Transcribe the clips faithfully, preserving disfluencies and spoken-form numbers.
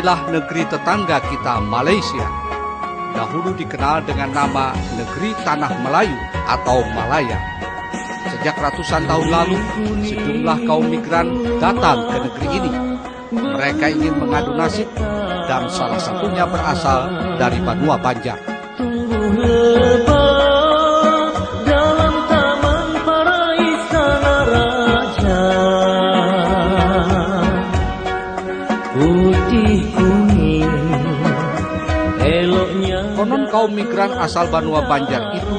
Inilah negeri tetangga kita, Malaysia. Dahulu dikenal dengan nama Negeri Tanah Melayu atau Malaya. Sejak ratusan tahun lalu, sejumlah kaum migran datang ke negeri ini. Mereka ingin mengadu nasib dan salah satunya berasal dari Banua Banjar. Tumbuh lebat dalam taman para istana raja. Putih kuning eloknya. Konon kaum migran asal Banua Banjar itu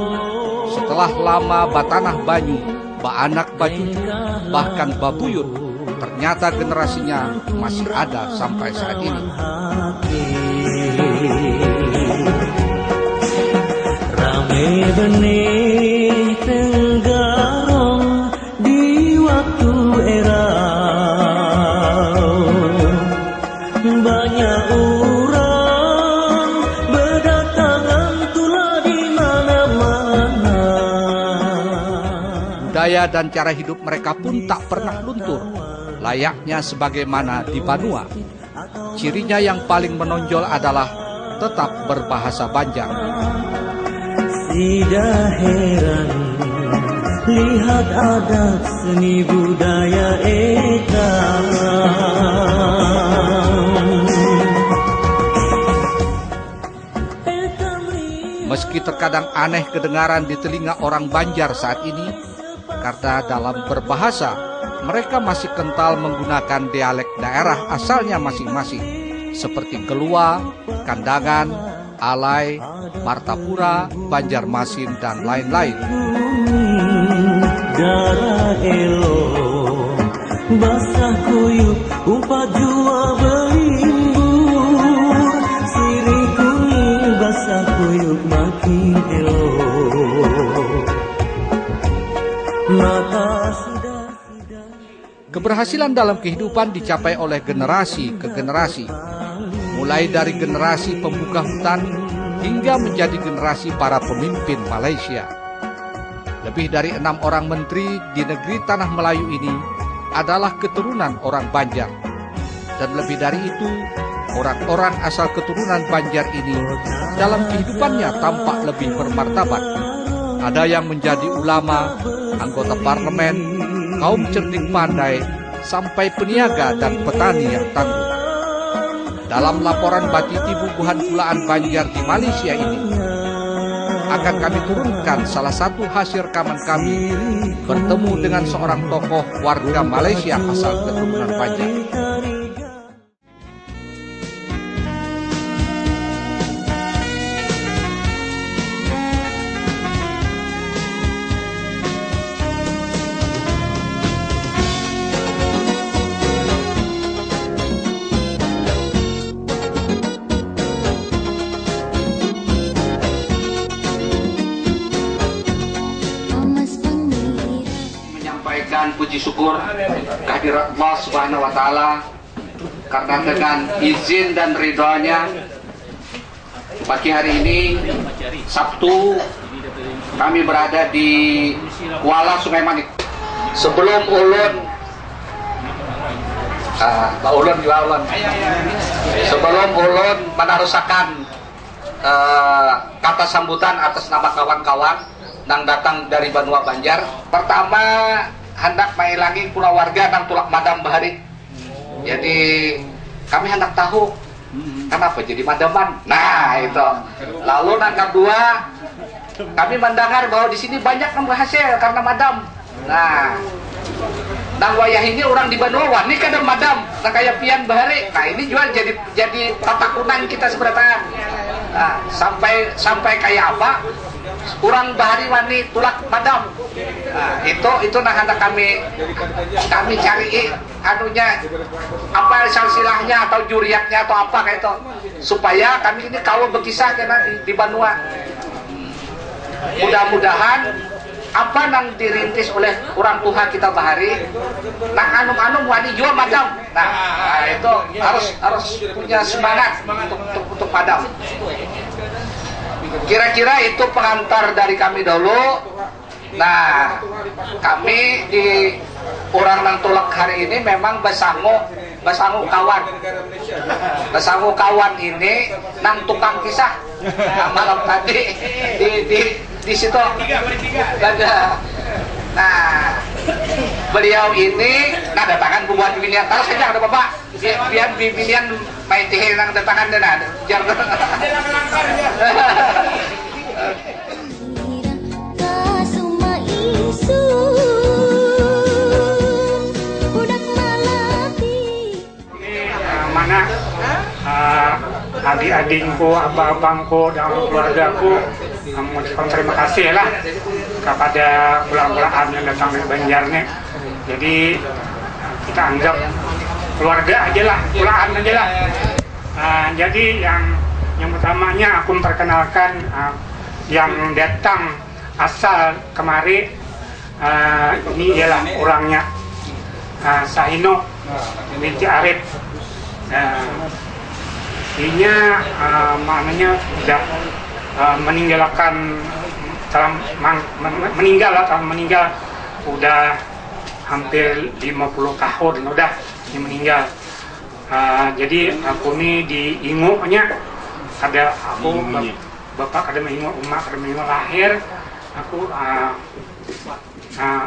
setelah lama batanah banyu, baanak bacucu, bahkan babuyut, ternyata generasinya masih ada sampai saat ini. Rame benih tenggarong di waktu erau. Banyak orang berdatangan tulah di mana-mana. Budaya dan cara hidup mereka pun tak pernah luntur, layaknya sebagaimana di Banua. Cirinya yang paling menonjol adalah tetap berbahasa Banjar. Sida heran lihat adat seni budaya ikam. Meski terkadang aneh kedengaran di telinga orang Banjar saat ini, karena dalam berbahasa, mereka masih kental menggunakan dialek daerah asalnya masing-masing, seperti Kelua, Kandangan, Alai, Martapura, Banjarmasin, dan lain-lain. Darah elo, basah kuyup, umpat jua belimbur. Sirih kuning, basah kuyup, makin elo. Mata sudah, sudah. Keberhasilan dalam kehidupan dicapai oleh generasi ke generasi, mulai dari generasi pembuka hutan hingga menjadi generasi para pemimpin Malaysia. Lebih dari enam orang menteri di negeri Tanah Melayu ini adalah keturunan orang Banjar. Dan lebih dari itu, orang-orang asal keturunan Banjar ini dalam kehidupannya tampak lebih bermartabat. Ada yang menjadi ulama, anggota parlemen, kaum cerdik pandai, sampai peniaga dan petani yang tangguh. Dalam laporan Batiti Bubuhan Kulaan Banjar di Malaysia ini, akan kami turunkan salah satu hasil rekaman kami bertemu dengan seorang tokoh warga Malaysia asal keturunan Banjar. Menyampaikan puji syukur kehadirat Allah Subhanahu wa Ta'ala, karena dengan izin dan ridhonya, pagi hari ini, Sabtu, kami berada di Kuala Sungai Manik. Sebelum ulun, ah, Pak Ulun juga ulun. Sebelum ulun menarusakan, eh, kata sambutan atas nama kawan-kawan nang datang dari Banua Banjar, pertama, handak mailangi kulawarga nang tulak madam bahari. Jadi, kami handak tahu, kenapa jadi madaman. Nah, itu. Lalu nang kedua, kami mendengar bahwa di sini banyak nang berhasil karena madam. Nah, nang wayah ini orang di Banua wani kada madam, nang kaya pian bahari. Nah, ini juga jadi, jadi tatakunan kita sebenarnya. Nah, sampai, sampai kaya apa orang bahari wani tulak madam. Nah, itu, itu nah handak kami, kami cari anunya, apa silsilahnya atau juriatnya atau apa kayak itu, supaya kami ini kawa berkisah kena di, di Banua. Mudah-mudahan apa nang dirintis oleh orang tuha kita bahari, nang anum-anum wani jua madam. Nah, nah, itu harus, harus punya semangat untuk, untuk, untuk madam. Kira-kira itu pengantar dari kami dahulu. Nah, kami di orang nang tulak hari ini memang basangu Basangu kawan. Basangu kawan ini nang tukang kisah. Nah, malam tadi di di di situ ada. Nah, beliau ini nah datangan bubuhan bibinian tahu saja ada bapak. Biar bibinian main tihir nang datangan dan ada. Jar. Kasuma isun budak malapi. Ini eh, mana eh, adik-adikku, abang-abangku, dan keluargaku eh, mengucapkan terima kasih lah kepada bulan-bulan yang datang dari Banjar nih. Jadi kita anggap keluarga aja lah, kulaan aja lah. Nah, jadi yang yang pertamanya aku memperkenalkan uh, yang datang asal kemari uh, ini ialah orangnya uh, Sahino binti Arif. Uh, inya uh, maknanya sudah uh, meninggalkan dalam meninggal lah, meninggal udah hampir lima puluh tahun udah ini meninggal. Uh, jadi aku ni di Ingu nya ada aku bapak kada mengingu, umak kada mengingu lahir aku uh, uh,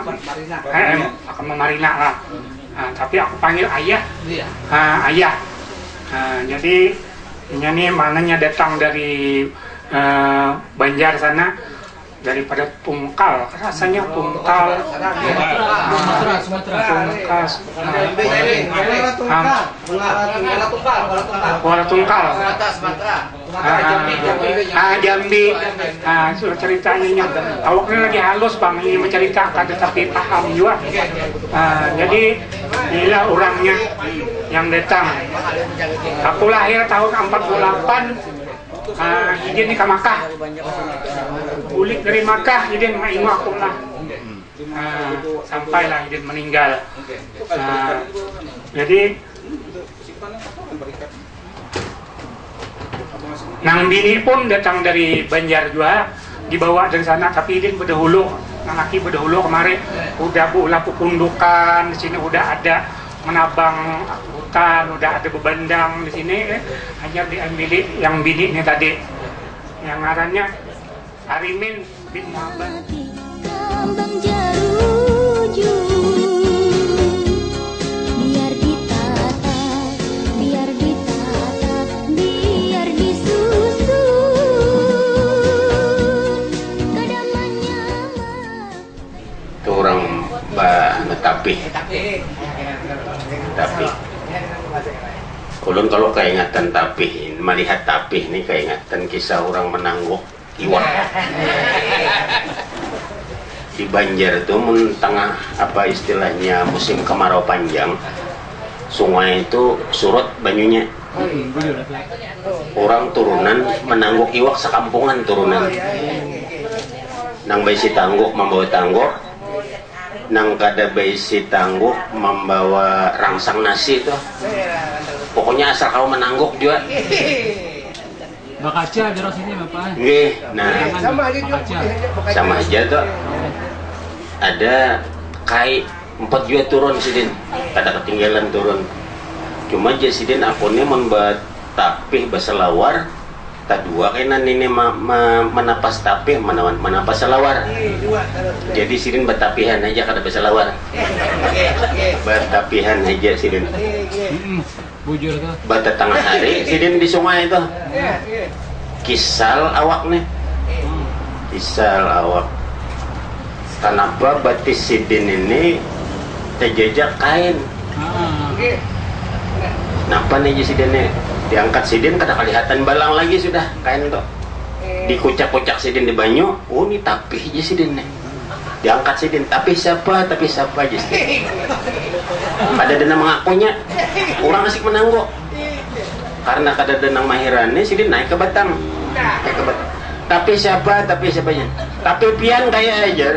eh, akan memarina lah. Uh, tapi aku panggil ayah. Uh, ayah. Uh, jadi inya ni mananya datang dari uh, Banjar sana daripada tungkal rasanya tungkal tungkal Muara tungkal, muara tungkal, muara tungkal. Kuala tungkal Sumatera, Sumatera. ah Jambi ah sudah ceritanya nya awaknya lagi halus bang ini menceritakan tetapi paham juga ah jadi inilah orangnya yang datang aku lahir tahun empat puluh delapan ah ini ke Makkah bulik dari Makkah jadi maingu aku lah ah sampailah ini meninggal ah jadi Nang bini pun datang dari Banjar jua, dibawa dari sana, tapi idin bedahulu, nang laki bedahulu kemari, udah beulah pupundukan, di sini udah ada menabang hutan, udah ada bebandang di sini, eh, hanyar diambili yang bini ni tadi, yang ngarannya Arimin. Bin Muhammad. Kambang jaruju biar ditata, biar ditata, biar disusun kada manyamang. Itu orang ba anu tapih. Tapih. Ulun kalau kaingatan tapih, malihat tapih ni kaingatan kisah orang menangguk iwak. Di Banjar tu mun tangah apa istilahnya musim kemarau panjang, sungai tu surut banyunya. Orang turunan menangguk iwak sekampungan turunan. Nang baisi tangguk membawa tangguk, nang kada baisi tangguk membawa rangsang nasi tuh. Pokoknya asal kawa menangguk jua. Bakaca ada rasanya bapak. Nggih, nah Jangan Sama aja juga bakaca. putih aja. Sama aja tuh. Ada kai empat jua turun sidin. Kada ketinggalan turun. Cuma aja sidin akunnya mun batapih basalawar tadua kena nini ma, ma, manapas tapih manawan manapas salawar. Jadi sidin batapihan aja kada basalawar. Batapihan aja sidin. Mm-mm. Bujur tuh. Batatangah hari sidin di sungai itu. Kisal awak nih. Kisal awak. Kenapa batis sidin ini terjejak kain? Ah, Napa nih sidin nih? Diangkat sidin kada kelihatan balang lagi sudah kain tuh. Dikucak-kucak sidin di banyu, oh ini tapih aja sidin nih. Diangkat sidin, tapih siapa? Tapih siapa aja sidin. Kada ada nang mengakunya. Orang asik menangguk. Karena kada ada nang mahirani, sidin naik ke batang. Naik ke batang. Tapih siapa? Tapih siapanya? Tapih pian kaya aja.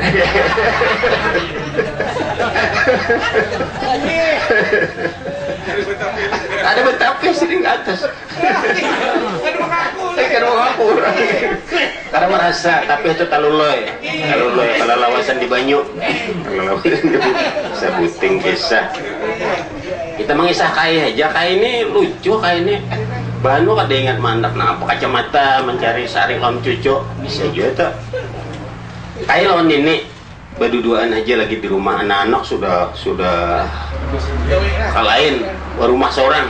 Ada batapih sidin ke atas. Saya kan mau ngaku orang. Karena merasa tapih itu taluloi. Taluloi, kalalawasan di banyu. Kalalawasan di banyu. Sabuting kisah. Kita mengisah kai aja, kai ini lucu, kai ini bahan lo kada ingat mandak napa kacamata mencari saring lawan cucu bisa juga tuh. Kai lawan nini berduaan aja lagi di rumah, anak-anak sudah sudah kalain rumah seorang,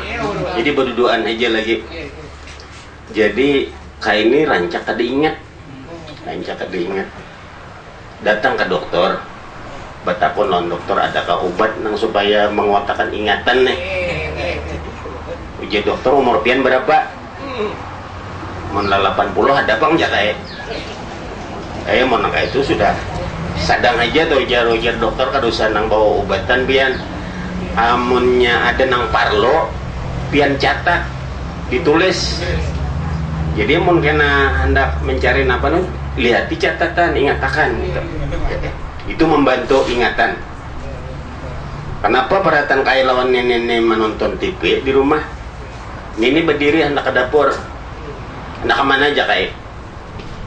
jadi berduaan aja lagi. Jadi kai ini rancak kada ingat, rancak kada ingat. Datang ke dokter, batakun lawan dokter adakah ubat nang supaya menguatakan ingatan nih. Ujar dokter, umur pian berapa? Mun lalapan puluh ada bang, jakai. Eh, mun nang itu sudah sadang aja tuh, ujar ujar dokter, kada usah nang bawa ubatan pian. Amunnya ada nang parlo, pian catat, ditulis. Jadi mun kena hendak mencari napa nih, lihat di catatan, ingatakan gitu. Itu membantu ingatan. Kenapa perhatian kai lawan nini ini menonton T V di rumah? Nini berdiri hendak ke dapur. Hendak kemana aja kai?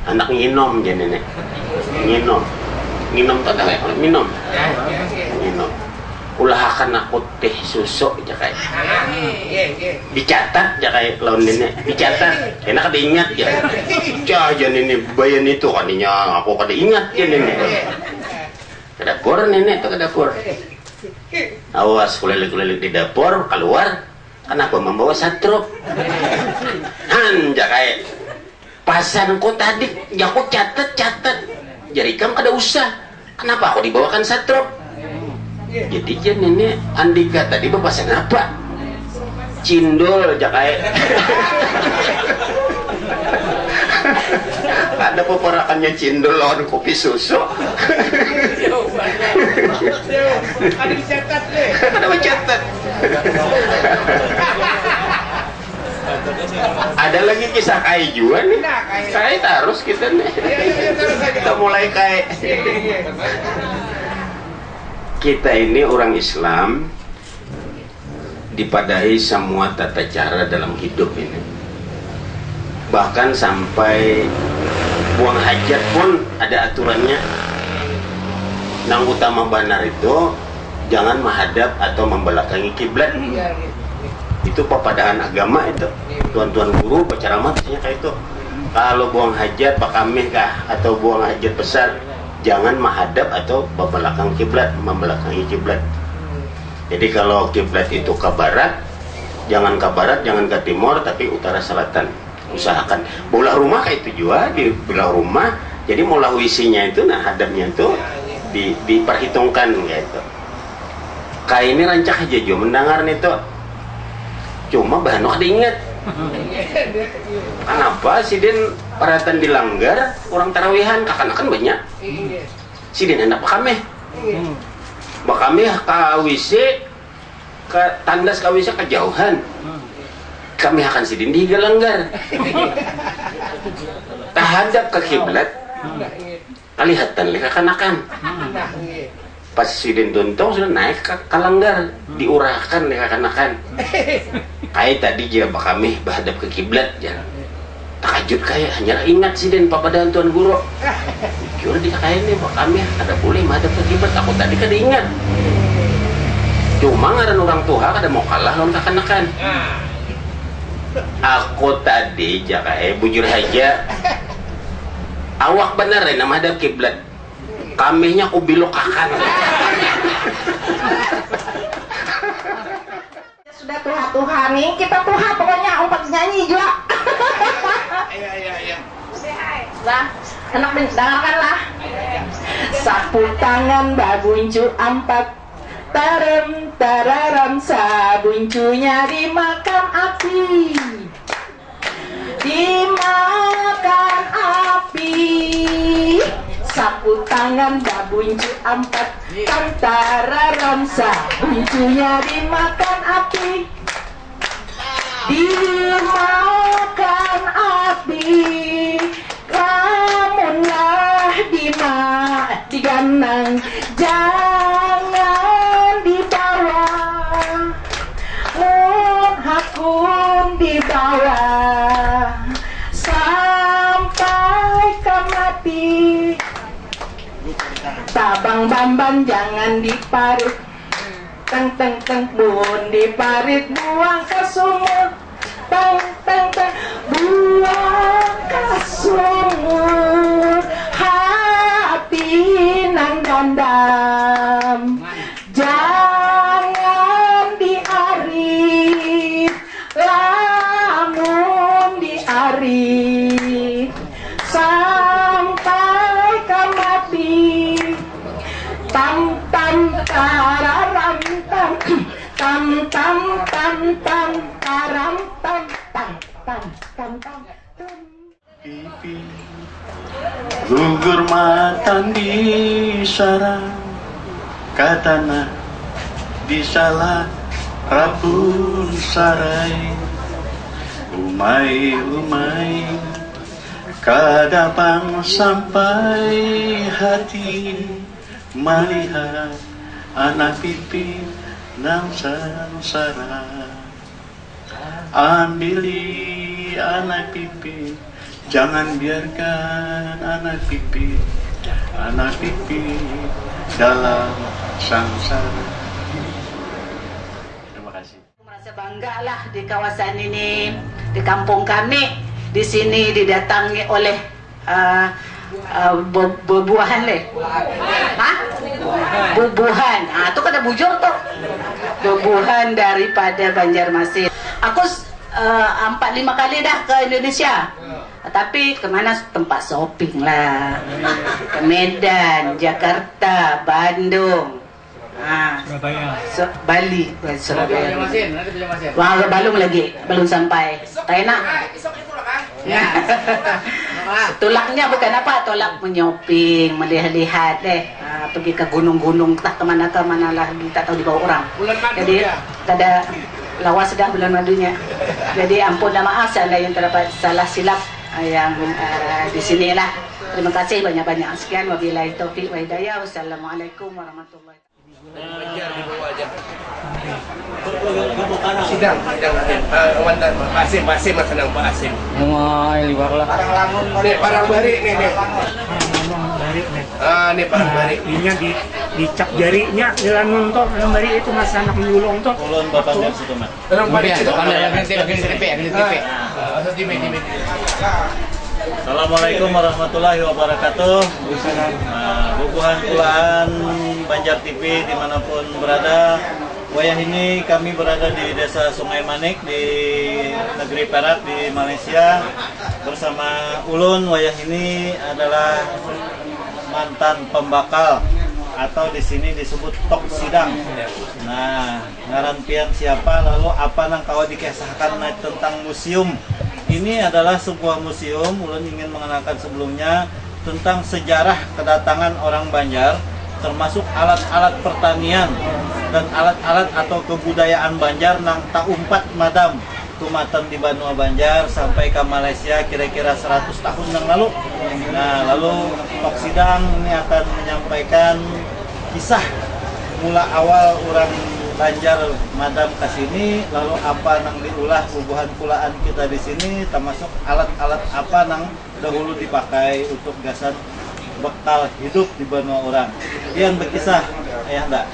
Hendak nginom, jadi nini. Nginom. Nginom tuh ada minum. Nginom. Ulahakan aku teh susu aja kai. Dicatat aja kai lawan nini. Dicatat. Enak ada ingat ya. Cah aja nini bayan itu kaninya aku kada ingat ya nini. Ke dapur nini tuh ke dapur. Awas kulilik-kulilik di dapur, keluar. Kenapa membawa satrup? Han, jakai. Pasanku tadi, jaku catat-catat. Jadi ikam kada usah. Kenapa aku dibawakan satrup? Jadi jan ini Andika tadi berpasan apa? Cindol, jakai. Ada peperakannya cindol lawan kopi susu. Ada dicatat deh. Ada mencatat. Ada lagi kisah kai jua nih. Nah, kai. Kai terus kita nih. Iya, iya, iya, terus aja. Kita mulai kai. Iya, iya, iya. Kita ini orang Islam dipadahi semua tata cara dalam hidup ini. Bahkan sampai buang hajat pun ada aturannya. Nang utama banar itu jangan menghadap atau membelakangi kiblat. Itu papadahan agama itu. Tuan-tuan guru berceramah biasanya kayak itu. Kalau buang hajat, bakamih kah atau buang hajat besar, jangan menghadap atau membelakang kiblat, membelakangi kiblat. Jadi kalau kiblat itu ke barat, jangan ke barat, jangan ke timur, tapi utara selatan. Usahakan. Bola rumah kayak itu juga, di bola rumah. Jadi maulah W C-nya itu, nah hadapnya itu di, diperhitungkan kayak itu. Kayak ini rancak aja juga mendengar nih tuh. Cuma bahan kada ingat. Kenapa sidin paratan di langgar, orang tarawihan, kakanakan banyak. Sidin hendak bakamih. Bakamih ka W C, ka tandas ka W C kajauhan. Kami akan sidin di higa langgar. Tahadap ke kiblat, kalihatan leh kakanakan. Pas sidin tuntung sudah naik ka, ka langgar, diurahakan leh kakanakan. Kayak tadi ja bakamih bahadap ke kiblat ja. Takajut kaya, hanyar ingat sidin papadahan tuan guru. Jujur di kaya ni, bakamih kada bulih mahadap ke kiblat, aku tadi kada ingat. Cuma ngaran urang tuha kada mau kalah lawan kakanakan. Aku tadi ja kaya, bujur haja, awak banar ai nang mahadap kiblat. Kamihnya kubilukakan. Sudah tuha-tuha nih, kita tuha pokoknya umpat nyanyi jua. Iya, iya, iya. Lah, anak ben-, dangarkan lah. Sapu tangan babuncu ampat, tarem tararam, sabuncunya dimakan api. Dimakan api. Sapu tangan babuncu ampat, tantararam, sabuncunya dimakan api. Dimakan api. Lamunlah dima-, diganang, jangan dibawa. Mun hakun dibawa sampai ka mati. Tabang bamban jangan diparit. Tang tang tang, mun di parit buang ka sumur. Tang tang tang, buang ka sumur. Hati nang dandam jangan diari. Lamun diari sampai ka mati. Tam tam tararam tam. Tam tam tam tam taram tam tam tam tam tam tam. Pipi gugur matan disarang ka tanah, disalah rapun sarai. Umai umai kada pang sampai hati malihat anak pipi nang sangsara. Ambili anak pipi, jangan biarkan anak pipi, anak pipi dalam sangsara. Terima kasih. Merasa bangga lah di kawasan ini, di kampung kami, di sini didatangi oleh eh, eh, be- bebuahan leh. Hah? Bubuhan. Ah, tu kada bujur tu. Bebuhan daripada Banjarmasin. Aku s- eh, empat lima kali dah ke Indonesia. Tapi kemana tempat shopping lah. Ke Medan, Jakarta, Bandung. Ah, Surabaya. So, Bali, Surabaya. Banjarmasin, ada Banjarmasin. Wah, belum lagi, belum sampai. Tak enak. Ah, isok itu lah, Kang. Ya. Tulaknya bukan apa, tulak menyoping, melihat-lihat deh. Ah, pergi ke gunung-gunung, entah kemana kemana lah, tak tahu dibawa orang. Bulan madu. Jadi ya? Kada lawas dah bulan madunya. Jadi ampun dan maaf seandainya terdapat salah silap ah, yang ah, di sini lah. Terima kasih banyak-banyak. Sekian, wabillahi taufiq wa hidayah. Wassalamualaikum warahmatullahi wabarakatuh. Sidang, sidang, sidang. Ah, Wan dan Pak Asim, Pak Asim, Mas Anang, Pak Asim. Wah, liwar lah. Nih, parang bari nih, nih. Ah, nih, parang bari. Inya di, dicap jarinya, dilanun tuh, parang bari itu, Mas, anak menyulung tuh. Ulun Bapak Nggak Situ, Mas. Parang bari itu. Assalamualaikum warahmatullahi wabarakatuh. Nah, bubuhan kulaan Banjar T V dimanapun berada. Wayah ini kami berada di Desa Sungai Manik di Negeri Perak di Malaysia bersama ulun. Wayah ini adalah mantan pembakal atau di sini disebut tok sidang. Nah, ngaran pian siapa, lalu apa nang kawa dikisahkan tentang museum? Ini adalah sebuah museum, ulun ingin mengenalkan sebelumnya tentang sejarah kedatangan orang Banjar, termasuk alat-alat pertanian dan alat-alat atau kebudayaan Banjar nang taumpat madam tumatan di banua Banjar sampai ke Malaysia kira-kira seratus tahun yang lalu. Nah, lalu Tok Sidang ini akan menyampaikan kisah mula awal orang Banjar madam ke sini, lalu apa nang diulah bubuhan kulaan kita di sini, termasuk alat-alat apa nang dahulu dipakai untuk gasan bekal hidup di banua orang. Pian bekisah, Ayahanda.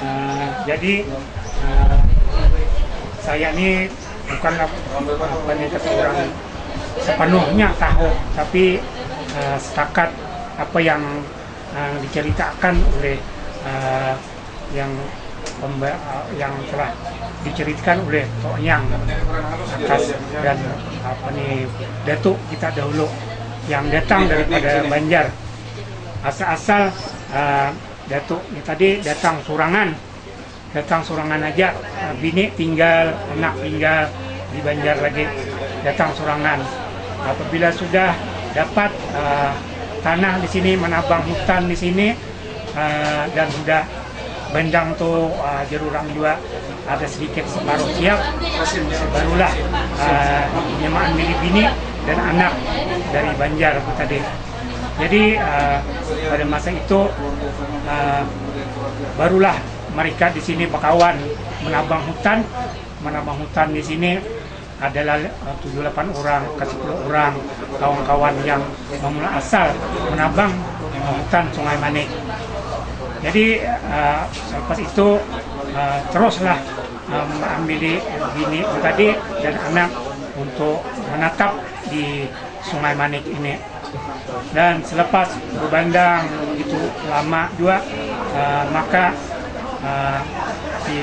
Eh, jadi eh, saya ini bukan ap- apa nih kata orang sepenuhnya tahu, tapi eh, setakat apa yang eh, diceritakan oleh eh, yang pemba- eh, yang telah diceritakan oleh Tok Nyang atas dan apa nih datuk kita dahulu yang datang daripada Banjar. Asal-asal eh, datuk ini tadi datang sorangan, datang sorangan aja. Eh, bini tinggal, anak tinggal di Banjar lagi, datang sorangan. Apabila sudah dapat eh, tanah di sini, menabang hutan di sini, eh, dan sudah bandang tu eh, jerurang juga ada sedikit separuh siap, barulah eh, nyamaan milih bini dan anak dari Banjar tu tadi. Jadi eh, pada masa itu eh, barulah mereka di sini bakawan menabang hutan, menabang hutan di sini adalah eh, tujuh lapan orang ke sepuluh orang kawan-kawan yang bermula asal menabang eh, hutan Sungai Manik. Jadi eh, selepas itu Eh, teruslah, eh, mengambil bini tadi dan anak untuk menetap di Sungai Manik ini. Dan selepas berbandang begitu lama juga, eh, maka, eh, si,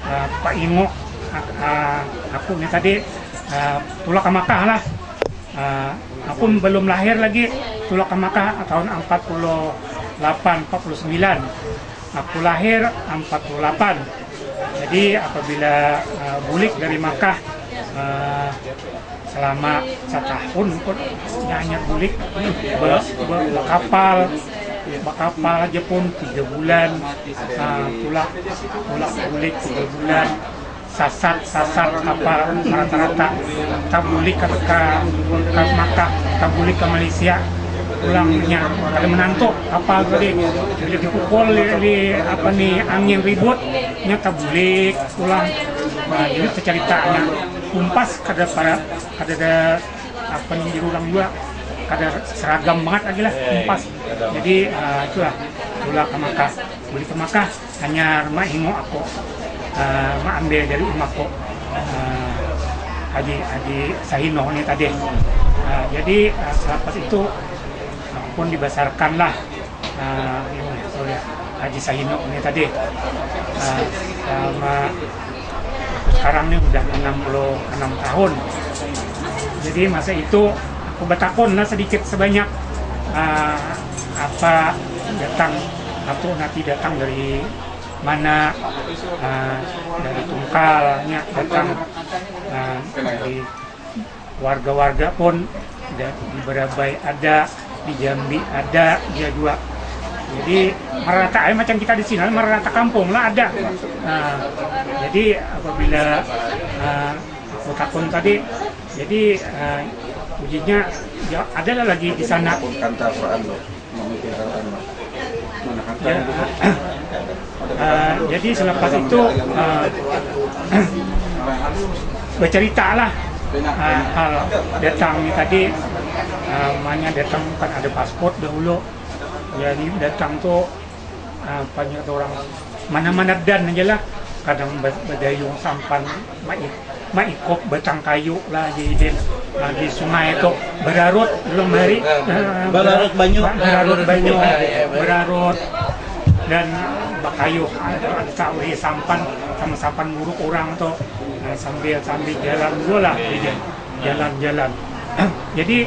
eh, Pak Ingo, ak- eh, aku ni tadi, eh, tulak ke Makkah lah. Eh, aku belum lahir lagi, tulak ke Makkah tahun empat puluh delapan, empat puluh sembilan. Aku lahir empat puluh delapan. Jadi apabila, eh, bulik dari Makkah, eh, selama setahun pun hanya bulik be, be, bekapal, bekapal aja pun tiga bulan, eh, tulak, tulak bulik tiga bulan, sasat sasat kapal rata-rata tabulik ke, ke, ke Makkah, tabulik ke Malaysia, pulangnya kada menantu kapal tadi, bila dipukul di, di apa ni, angin ribut, nya tabulik pulang. Nah, ini ceritanya umpas kada para kada ada apa ni, diulang juga, kada seragam banget lagi lah, umpas. Jadi, eh, itulah, tulak ke Makkah, bulik ke Makkah. Hanyar mahingu aku, eh, maambil dari umaku, eh, Haji Haji Sahino ni tadi. Eh, jadi, eh, selepas itu aku pun dibasarkan lah, eh, ini, sorry, Haji Sahino ni tadi. Eh, sama aku sekarang ni udah enam puluh enam tahun. Jadi masa itu aku batakun lah sedikit sebanyak, eh, apa datang, aku nanti datang dari mana, eh, dari Tungkalnya datang, eh, dari warga-warga pun da- di Barabai ada, di Jambi ada, dia juga. Jadi merata aja macam kita di sini, merata kampung lah ada. Nah, jadi apabila, eh, aku takun tadi, jadi, eh, ujinya ya ada lah lagi di sana. Kanta Quran tuh. Ya. Eh, jadi selepas itu, eh, bercerita lah, eh, hal datang ni tadi, eh, namanya datang bukan ada paspor dahulu. Jadi datang tuh, eh, banyak orang mana-mana dan aja lah, kadang ba- badayung sampan maik maikop batang kayu lah di, di, di sungai tu, berarut belum hari. Eh, Berarut banyu. Ba- berarut banyu, berarut dan bakayu, ada tahu sampan, sama sampan buruk orang tu. Nah, sambil sambil jalan dulu lah, jalan-jalan. Jadi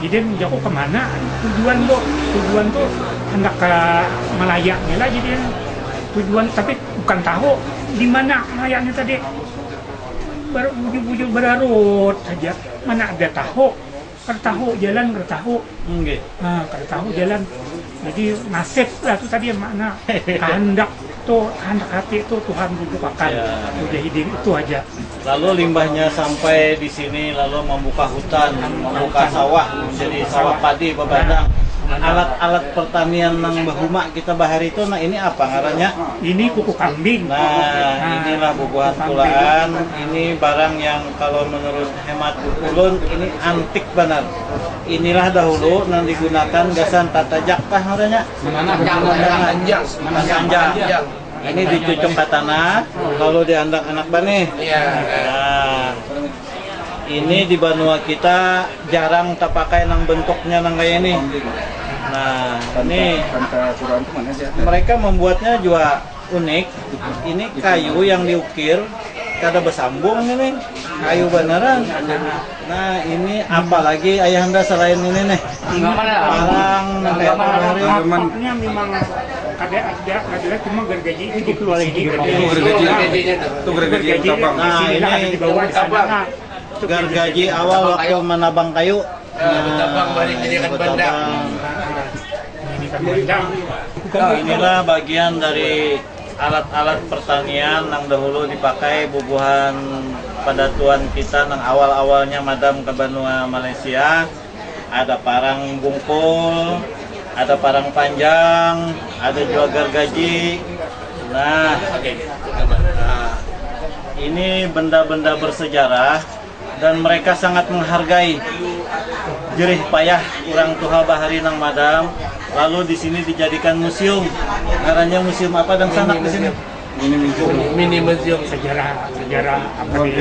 idin jaku kemana tujuan tu? Tujuan tu hendak ke Malaya ni lah, jadi tujuan, tapi bukan tahu di mana Malaya ni tadi. Bar- bujur-bujur berarut saja. Mana ada tahu? Kada tahu jalan, kada tahu. Nggih. Nah, kada tahu jalan. Jadi nasib lah tu tadi, makna kehendak tu, kehendak hati tu Tuhan tunjukakan. Ya. Mujahidin itu aja. Lalu limbahnya sampai di sini, lalu membuka hutan, membuka sawah, menjadi sawah padi, bebandang. Alat-alat pertanian nang bahuma kita bahari itu, nah, ini apa ngarannya? Ini kuku kambing. Nah, inilah bubuhan kuku kambing. Tulaan. Ini barang yang kalau menurut hemat ulun ini antik banar. Inilah dahulu nang digunakan gasan tatajak kah ngarannya? Mananam. Mananam. Mananam. Ini dicucuk ke tanah, lalu diandak anak banih. Iya. Nah, ini di banua kita jarang tapakai nang bentuknya nang kaya ini. Nah, ini mereka membuatnya juga unik. Ini kayu yang diukir kada bersambung ini, kayu beneran. Nah, ini apalagi ayahanda selain ini nih? Parang, nang kayak kemarin. Tampaknya memang kada ada, kada ada, cuma gergaji itu dikeluarin. Itu gergaji. Itu gergaji yang tabang. Nah, ini gergaji awal waktu menabang kayu. Nah, betabang balik jadi akan bandang. Ini kan bandang. Inilah bagian dari alat-alat pertanian nang dahulu dipakai bubuhan padatuan kita nang awal-awalnya madam ke banua Malaysia. Ada parang bungkul, ada parang panjang, ada juga gergaji. Nah, ini benda-benda bersejarah dan mereka sangat menghargai jerih payah orang tuha bahari nang madam, lalu di sini dijadikan museum. Ngarannya museum apa, Dang Sanak, di sini? Mini museum sejarah, sejarah apa nih?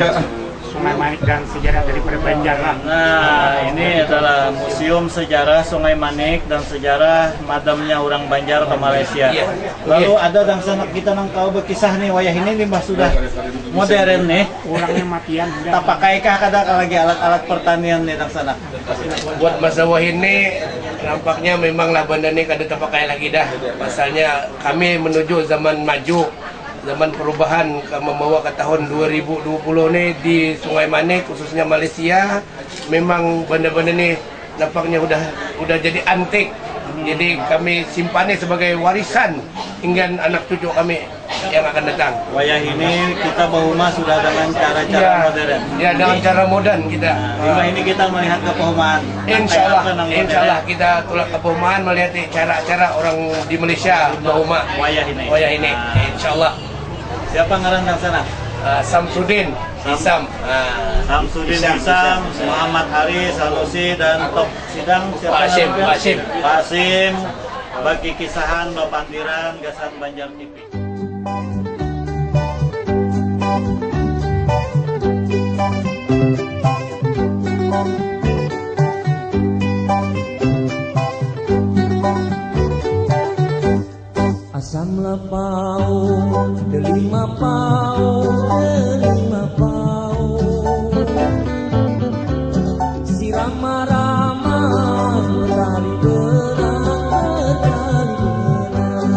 Sungai Manik dan sejarah daripada Banjar lah. Nah, ini adalah Museum Sejarah Sungai Manik dan sejarah madamnya orang Banjar ke Malaysia. Iya. Lalu ada dangsanak kita nang tahu berkisah nih, wayah ini limbah sudah modern nih. Orangnya matian sudah. Tapakaikah kada ka lagi alat-alat pertanian nih, dangsanak? Buat masa wahini, nampaknya memanglah benda ni kada tapakai lagi dah. Pasalnya kami menuju zaman maju, zaman perubahan, ka membawa ke tahun dua ribu dua puluh ni di Sungai Manik, khususnya Malaysia, memang benda-benda ni nampaknya udah udah jadi antik. Jadi kami simpan ni sebagai warisan hingga anak cucu kami yang akan datang. Wayah ini kita bahuma sudah dengan cara-cara Ya. modern. Ya, dengan cara modern kita. Nah, lima ini kita melihat ke perumahan. Insya Allah, Kayak apa nang insya Allah modern? Kita tulak ke perumahan melihat cara-cara orang di Malaysia bahuma Wayah ini. Wayah ini. Nah. Insya Allah. Siapa ngaran dangsanak? Ah, Samsudin Sam- Isam. Ah, Samsudin Isam, Isam, Isam. Muhammad Haris, Sanusi, dan Top Sidang. Siapa Pak Hasim, ngarannya? Pak Hasim. Pak Hasim, bagi kisahan, bapandiran, gasan Banjar T V. Asam lapau, delima pau, delima pau. Sirama-rama, tali benang, tali benang.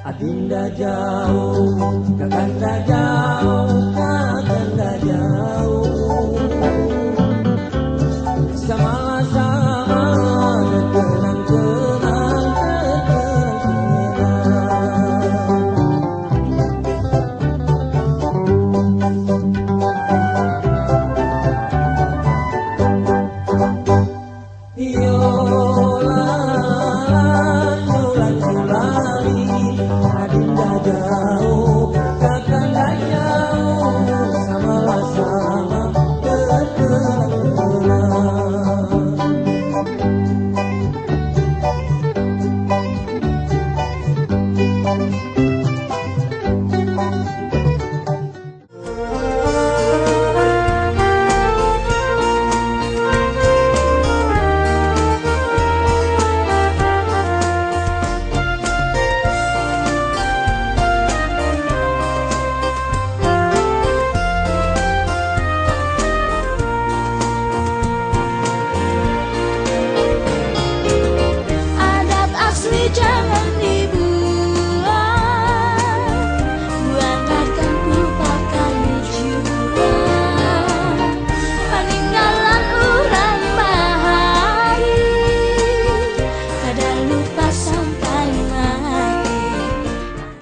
Adinda jauh, kakanda jauh.